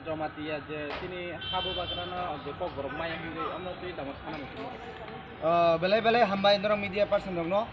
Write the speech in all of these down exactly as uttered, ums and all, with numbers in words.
Jamatia je chini ha bubagrano je kokborok maya hinwi omno twi tamo sana muchungo. Ah, belai belai hambai norok media person rokno.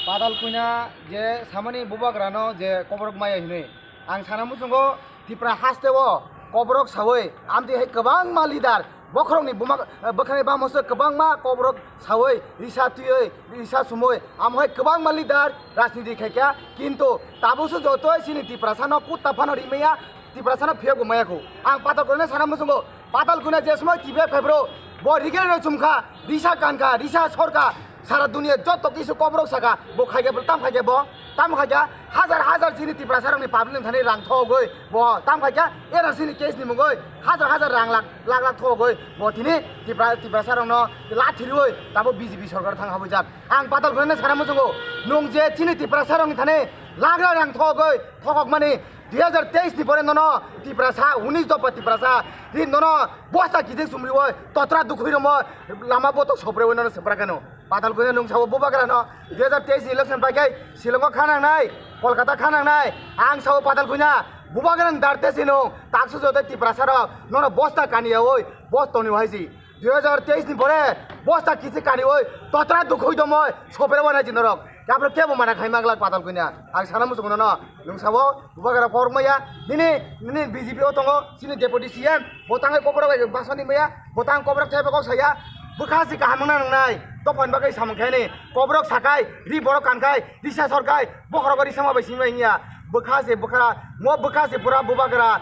Padal kuina je samani bubagrano je kokborok maya hinwi. Ang sana muchungo Tipra hasteo kokborok sawi amtwi hai kwbangma leader bokhorokni buma, eh, bwkhani bamose kwbangma kokborok sawi risa twiwi risa sumwi amo hai kwbangma leader rajniti khaikha, kintu tabukse jotoi chini Tiprasano kutta phano rimaya, Tiprasano phiyok bo maya kho. Ang Patal Kuina sana muchungo, Patal Kuina je somoi T V phaibro, bo rigel no chumkha, risa kankha, risa sorkha, sara dunia joto kisu kokborok saka, bo khaikhe bo tam khaikhe bo, tam khaikhe hajar hajar chini Tiprasa rokni public ni thani rang thogwi, bo tam khaikhe N R C ni case ni mungwi hajar hajar rang lak lak lak thogwi, bo tini Tipra, Tiprasa rokno lathi rwi tabo B J P sorkar thang habwijak. Ang Patal Kuina sana muchungo, nung je chini Tiprasa rokni thani lak lak rang thogwi thokokmani, dui hajar teis ni pore nono Tiprasa, unis dopha Tiprasa, ri nono bosta kichik chumriwi totra dukhwi romo lama botok sopre nono sepra kano. Patal Kuina nung sabo bubagrano dui hajar teis ni election pai kai Shillongo khanang nai, Kolkata khanang nai, ang sabo Patal Kuina bubagrano darte sino taksu jote Tiprasa rok nono bosta kaniyawi bos toni hai si. Dui hajar teis ni pore bosta kichik kaniwi totra dukhwi domoi sopre wana jinorok. Yapro kebo mana khai maglak Patal Kuina. Ang sana muchungo nono. Nung sabo bubagra phorok maya. Nini, nini B J P o tongo. Chini deputy C M. Bo tangai kokborok bai basani maya. Bo tang kokborok thaiba kok saya. Bwkha si kaham wngna nangnai. Tophan bagwi samung khaini. Kokborok sakai. Ri borok kankai. Risa sorkai. Bokhorok ri sama bai simi bai wngya. Bwkha se bwkha. Mo bwkha se pura bubagra.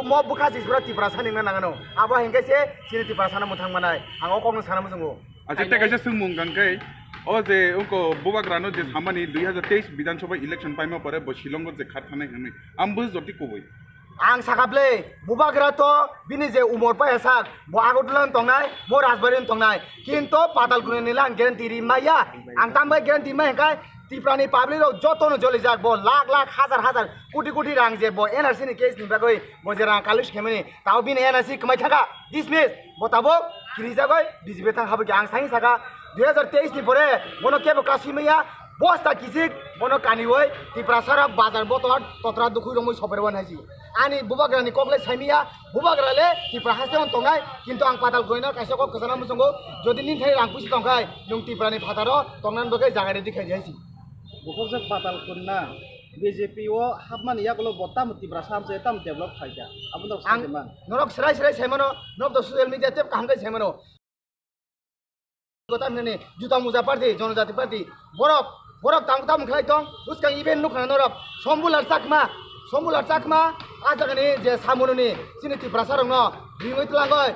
Mo bwkha se pura Tiprasa ningna nangano. Abo hinkhe se chini Tiprasano mwthang manai. Ang o kokno sana muchungo. Acha, tei kaisa swngmung kang khe, o je wngko bubagrano je samani dui hajar teis Bidhan Sabha election paima pore bo Shillongo je khat thanai hwnwi, ang bo joti kubui. Ang sakha ble, bubagra to bini je umor pai sak, bo Agartala tongnai, bo Rajbari tongnai, kinto Patal Kuina ni lang guarantee ri maya, ang tang bai guarantee mai hwnkhe Tiprani public rok joto no jolijak, bo lakh lakh, hajar hajar, koti koti rang je bo N R C ni case ni bagwi bo je rang collect khaimani, tao bini N R C kwmai thaka, dismiss. Bo tabuk kirijagoi B J P thang habwi khe ang saini saka dui hajar teis ni pore bono kebo kasui maya bosta kichik bono kaniwi Tiprasa rok bazar botor totra dukhwi romwi soper wan haisi. Ani bubagrani koklai saimaya bubagra le Tipra haste on tongnai kintu ang Patal Kuina kaisa kok kwchana muchungo jodi nini thani rang puisa tongkhai nwng Tiprani phataro tongnan bagwi jaga ready khaidi haisi. Bukhukjak Patal Kuina. B J P o hapmani yagulo bo tamo Tiprasa hamsai tamo develop khaikha. Abono ang saiman. Norok srai srai saimano, norok to social media tep kaham khe saimano. Gotam nini juta muja party, jonojati party. Borok, borok tamo tamo khlai tong, bwskang event nukha norok. Sombular Chakma, Sombular Chakma, a jagani je samununi chini Tiprasa rokno ringwi tlangoi,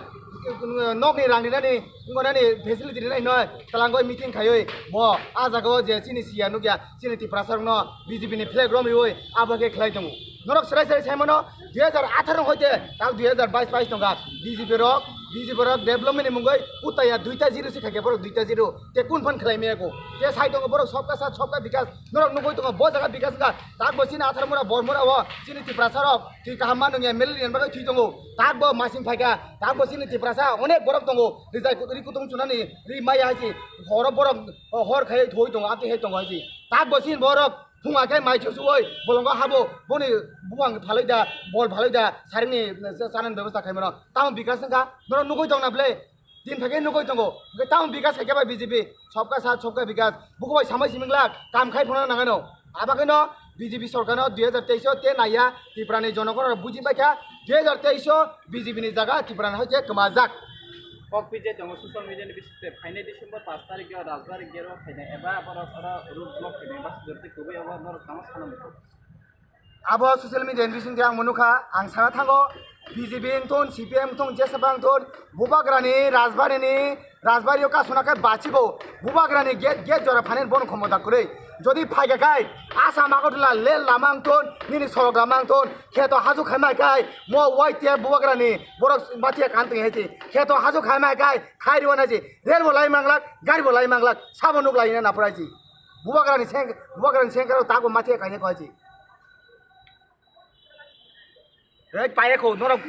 nokni rang rinani, wngorani facility rinai noi, tlangoi meeting khaiwi bo a jagao je chini siya nukya, chini Tiprasa rokno B J P ni flag romwi abo khe khlai tongo. Norok srai srai saimano dui hajar atharo hoite tak dui hajar bais bais tongkha. B J P rok, B J P rok development ni mungwi kutaya duita zero se khaikhe borok duita zero. Te kun phan khlai maya ko? Te sai tongo borok sobka sat sobka bikas. Norok nugwi tongo bo jaga bikas wngkha. Tak bo chini atharo mura bor mura o chini Tiprasa rok thwi kaham ma nungya malaria ni bagwi thwi tongo. Tak bo masing phaikha. Tak bo chini Tiprasa onek borok tongo. Rijai kut-, ri kutung chunani ri maya hai si. Horo borok hor khai thwi tongo. Ati hai tongo hai si. Tak bo chini borok phunga khe mai chuchu oi bolongo habo boni buwang phaloi da bol phaloi da saringni chanani bebosta khaimano tamo bikas wngkha norok nugui tongna ble din thake nugui tongo hwnkhe tamo bikas hai khe bai B J P sobka sat sobka bikas buku bai samai siming lak kam khai phano nangano abakeno B J P sorkarno dui hajar teis o te naiya Tiprani jonogon rok buji paikha dui hajar teis o B J P ni jaga Tiprani hai khe kwmajak. Kok P J tongo social media ni bisingtwi phainai December pash tarikh o Rajbari gate o phainai eba borok oro road block khainai bus jorti kubui abo norok tamo sana muchung. Abo social media ni bisingtwi ang nukha ang sana thango B J P wngthun C P M wngthun jesaba wngthun bubagrani Rajbari ni Rajbari o kasuna khe bachibo bubagrani gate gate jora phainai bono khomota kwrwi jodi phaikha khai Assam Agartala lel lama wngthun nini sorok lama wngthun kheto hajuk khaimai khai mo Y T F bubagrani borok bachiya kantwi hai si kheto hajuk khaimai khai Khairwi nai si, rel bo lai manglak, gari bo lai manglak, sabo nuk lai na naphrai si. Bubagrani seng, bubagrani sengkaro tago mathi kaine koi si. Rek paye ko, norok